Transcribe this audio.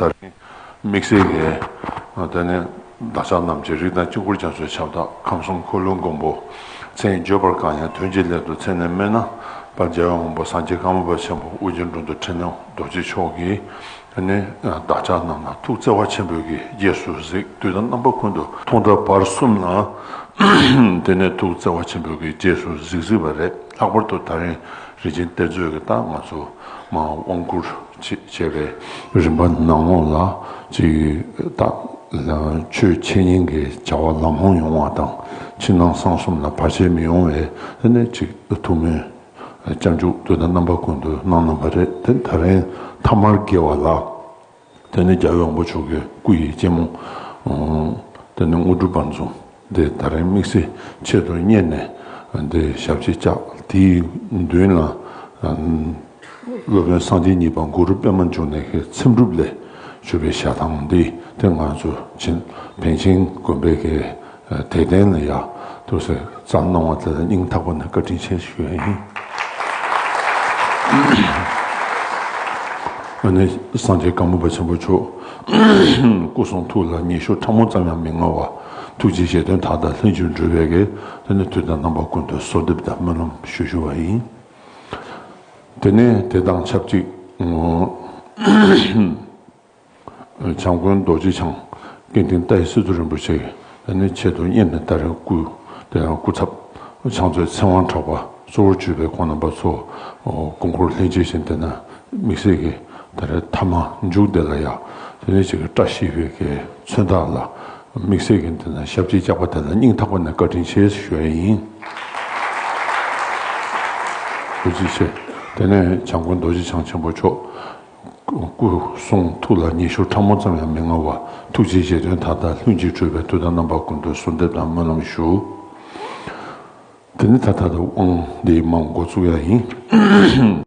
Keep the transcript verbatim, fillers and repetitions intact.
ད་རིང་དམིགས་བསལ་གྱི་དེ་ནས་བདག་ཅག་རྣམས་ཀྱི་རིགས་དང་དཀྱིལ་འཁོར་རྒྱ་མཚོའི་ཁྱབ་བདག་ཁམས་གསུམ་འཁོར་ལོའི་མགོན་པོ། མཚན་བརྗོད་པར་དཀའ་ཡང་དོན་གྱི་སླད་དུ་མཚན་ནས་སྨོས་ན། དཔལ་རྒྱལ་བའི་དབང་པོ་སངས་རྒྱས་ཀརྨ་པ་ཆེན་པོ་ཨོ་རྒྱན་འགྲོ་འདུལ་ཕྲིན་ལས་རྡོ་རྗེ་མཆོག་གིས། དེ་ནས་བདག་ཅག་རྣམས་ལ་ཐུགས་བརྩེ་བ་ཆེན་པོས་ཀྱི་རྗེས་སུ་གཟིགས། དུས་དང་རྣམ་པ་ཀུན་ཏུ་ཐོག་མཐའ་བར་གསུམ་ལ། དེ་ནས་ཐུགས་བརྩེ་བ་ཆེན་པོས་ཀྱི་རྗེས་སུ་གཟིགས་གཟིགས་པ་རེད། ལྷག་པར་དུ་ད་རིང་རིན་ཆེན་གཏེར་མཛོད་ཀྱི་ད་ང་ཚོ་མ་དབང་བསྐུར་བྱེད་བྱས་པའི་རིམ་པ་ནང་ལོགས་ལ་ཅིག་ད་ཆོས་འཆད་ཉན་གྱི་བྱ་བ་ལམ་ལྷོང་ཡོང་བ་དང་། ཕྱི་ནང་གསང་གསུམ་ལ་བར་ཆད་མི་ཡོང་བའི་དེ་ནས་ཅིག་ཐུགས་སྨོན། སྐྱབས་འཇུག་དུས་དང་རྣམ་པ་ཀུན་ཏུ་གནང་གནང་བ་རེད། དེ་ད་རིང་ཐ་མར་དགེ་བ་ལ། དེ་ནས་རྒྱལ་བའི་དབང་པོ་མཆོག་གི་སྐུ་ཡི་སྐྱིལ་མོ། དེ་ནས་དངོས་གྲུབ་བར་འཛོམས། དེ་ད་རིང་དམིགས་བསལ་ཆེད་དུ་གཉེར་ནས་དེ་ཞབས་ཕྱི་བཅགས། དེའི་མདུན་ལ། སློབ་དཔོན་སངས་རྒྱས་གཉིས་པ་གུ་རུ་པདྨ་འབྱུང་གནས་ཀྱི་ཚེམ་དྲུབ་ལས་གྱུར་པའི་ཞལ་ཐང་འདི་དེ་ང་ཚོ་ཆེན་པཎ་ཆེན་དགོན་པའི་གི་དད་རྟེན་ལ་ཡ་ཐུགས་སྲས་བསྩལ་གནང་བ་དེ་ལ་སྙིང་ཐག་པ་ནས་བཀའ་དྲིན་ཆེ་ཞུ་ཡ་ཡིན། ཨ་ནི་སངས་རྒྱས་ཀརྨ་པ་ཆེན་པོ་མཆོག་སྐུ་གསུང་ཐུགས་ལ་ཉི་ཤུ་ཕྲ་མོ་ཙམ་ཡང་མི་མངའ་བ། ཐུགས་རྗེའི་བཞེད་དོན་མཐའ་དག་ལྷུན་གྱིས་གྲུབ་པའི་གི་དེ་ནི་དུས་དང་རྣམ་པ་ཀུན་ཏུ་གསོལ་འདེབས་དང་སྨོན་ལམ་ཞུ་ཞུ་བ་ཡིན། དེ་ནས་དེ་དང་ཆབས་ཅིག་བྱམས་མགོན་རྡོ་རྗེ་འཆང་སྐལ་ལྡན་ཏཱའི་སི་ཏུ་རིན་པོ་ཆེ་ནས་ཆེད་དུ་གཉེར་ནས་ད་རེས་སྐུ་དེ་ཡང་སྐུ་ཚབ་བྱང་མཛད་ཚེ་དབང་གྲགས་པ་གཙོ་བོར་གྱུར་པའི་ཁོང་རྣམ་པ་ཚོ་སྐུ་འཁོར་ལྷན་ཅིག་བཞིན་དེ་ན་དམིགས་བསལ་གྱི་ད་རེས་ཐ་མ་མཇུག་དེ་ལ་ཡང་དེ་ནས་ཅིག་བཀྲ་ཤིས་པའི་གི་མཚོན་རྟགས་ལ་དམིགས་བསལ་གྱི་དེ་ན་ཞབས་ཕྱི་བཅགས་པ་དེ་ལ་སྙིང་ཐག་པ་ནས་བཀའ་དྲིན་ཆེ་ཞུ་ཡ་ཡིན། ཐུགས་རྗེ་ཆེ། དེ་ནས་བྱམས་མགོན་རྡོ་རྗེ་འཆང་ཆེན་པོ་མཆོག་སྐུ་གསུང་ཐུགས་ལ་ཉི་ཤུ་ཕྲ་མོ་ཙམ་ཡང་མི་མངའ་བ། ཐུགས་རྗེའི་བཞེད་དོན་མཐའ་དག་ལྷུན་གྱིས་གྲུབ་པའི་དུས་དང་རྣམ་པ་ཀུན་ཏུ་གསོལ་འདེབས་དང་སྨོན་ལམ་ཞུ། དེ་ནི་ད་ལྟ་དབང་འདིའི་མར་འགོ་བཙུགས་ཡ་ཡིན།